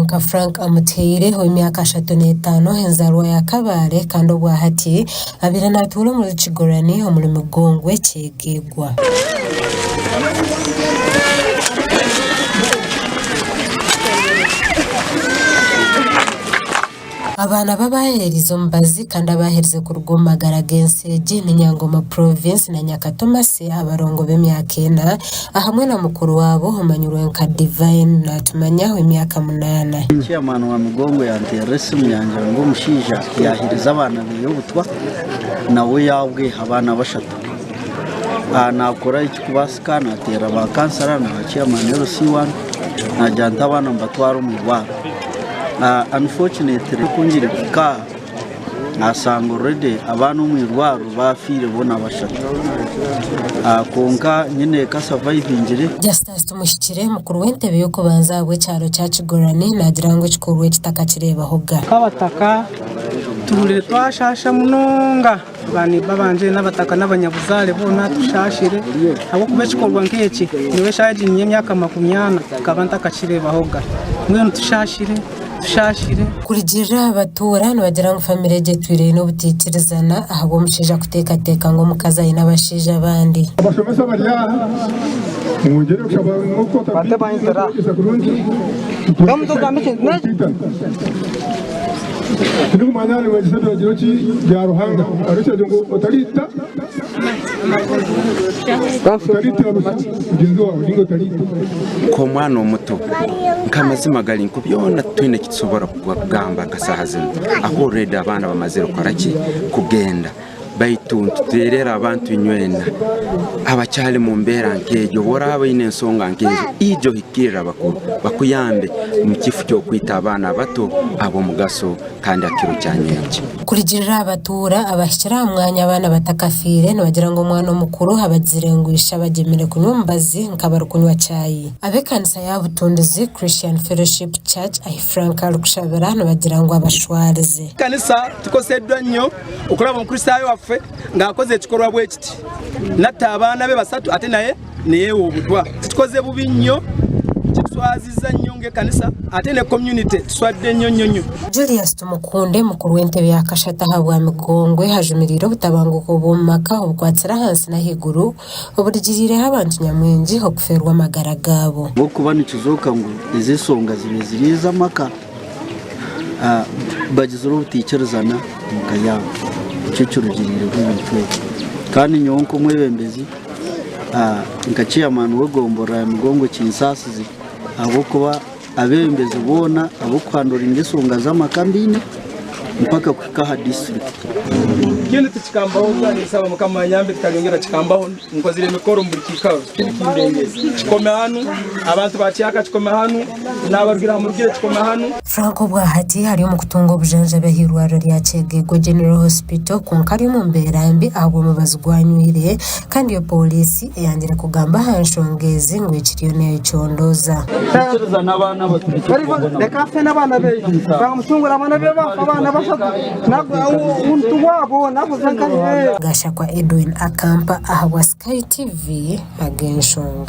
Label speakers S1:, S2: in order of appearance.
S1: nka Frank Amutuhaire ow'emyaka 35 enzaarwa ya Kabale kandi obwahati abaire natuura omuri Kigorani omuri Migongwe Kyegegwa. Abaana b'abaheerize omubazi kandi abaaherize kuruga omu magara g'ensi egi ni Nyangoma Province na Nyakato Mercy abarongo b'emyaka ena ahamwe na mukuru waabo omanyirwe nka Divine Natumanya ow'emyaka munaana.
S2: Chairman wa Migongo yanteerera esimu yangira ngu omushaija yaaherize abaana be obutwa nawe yaabweha abaana bashatu. Naakora ekirikubaasika naateerera ba kansara na ba chairman LC1 naagira nti abaana nibatwara omu irwariro. Unfortunately ku ngire kuhika aha naashanga already abaana omu irwariro baafiire boona bashatu kwonka nyine eka survivingire.
S1: Justus Tumuhikire, mukuru w'entebe y'okubanza ahabw'ekyaro kya Kigorani naagira ngu ekikorwa eki takakireebahoga.
S3: Nk'abataka tuhurire twashaasha munonga. Baaneiba bangye n'abataka n'abanyabuzaare boona tushaashire, ahabw'okuba ekikorwa nk'eki nyowe eshaaha egi nyine emyaka 40 nkaba ntakakireebahoga. Mbwenu tushaashire, tushaashire.
S1: Kurugiirira aha batuura nibagira ngu famire egi etwire eine obutaikirizana ahabw'omushaija kuteekateeka ngu omukazi aine abashaija abandi.
S4: Abashomesa abari aha mwongyere kushaba n'okukwata n'okwegyesa kurungi okwitana. Tirikumanya niwegyesa biragiro ki bya Ruhanga. Hariho ekiragiro ngu otariita, otariitira busha mugyenzi waawe ninga otariita.
S5: Nk'omwana omuto, nk'amazima gari ngu byona titwine eki tusobora kugamba nka saaha zinu ahu already abaana bamazire kukora ki? Kugenda. Baitu nituteerera abantu inywena abakyali mu mbeera nk'egyo, obu oraaba oine ensonga nk'ezo, ija ohikirre abakuru bakuyambe omu kifo ky'okwita abaana abato ab'omugaso kandi ha kiro kya nyenkya.
S1: Kurugiirira aha batuura abahikire aha mwanya abaana batakafiire, nibagira ngu omwana omukuru abagizire ngu ishe abagyemire kunywa omubazi nk'abarikunywa chai. Ab'ekanisa ya Butunduzi Christian Fellowship Church ahi Frank arikushabira nibagira ngu abashwarize.
S6: Ekanisa tukoseddwa nnyo okuraba Omukristaayo waffe ng'akoze ekikorwa bwe kiti, natta abaana be basatu ate naye neyeewa obutwa. Kitukoze bubi nnyo, kituswaziza nnyo ng'ekanisa ate ne community tuswadde nnyo nnyo nnyo.
S1: Julius Tumukunde, mukuru w'entebe ya kashatu aha bwa Migongwe ajumiriire obutabanguko bw'omu maka obukwatsire ahansi n'ahaiguru oburugiriireho abantu nyamwingi okufeerwa amagara gaabo.
S2: Ahabw'okuba nikizooka ngu ezi eshonga zibaire ziri ez'amaka. Bagizire obutaikirizana omu ka yaabo nikyo kirugiriireho ebintu ebi. Kandi nyowe nk'omwebembezi nka chairman w'egomborora ya Migongo kinsaasize ahabw'okuba abeebembezi boona ab'okuhanduringa eshonga z'amaka mbaine mpaka kuhika aha disiturikiti.
S6: Kinu tikikambaho kandi nsaba Mukama anyambe tikalyongera kikambaho. Nkozire emikoro omu buri kiikaro tindi kindengezi kikome hanu, abantu ba Kyaka kikome hanu, n'abarugire aha Murugire kikome hanu.
S1: Frank obwahati ari omu kutunga obujanjabi ah'eirwariro rya Kyegegwa General Hospital kwonka ari omu mbeera mbi ahabw'omubazi ogu anywire kandi yo pooriisi eyangire kugamba aha nshonga ezi ngu ekiriyo neecondooza.
S3: Reka afe n'abaana be bamucungura abaana be bafa abaana bashatu omuntu waabo nabuza nka
S1: Gashakwa Edwin Akampa ahabwa Sky TV ag'enshonga.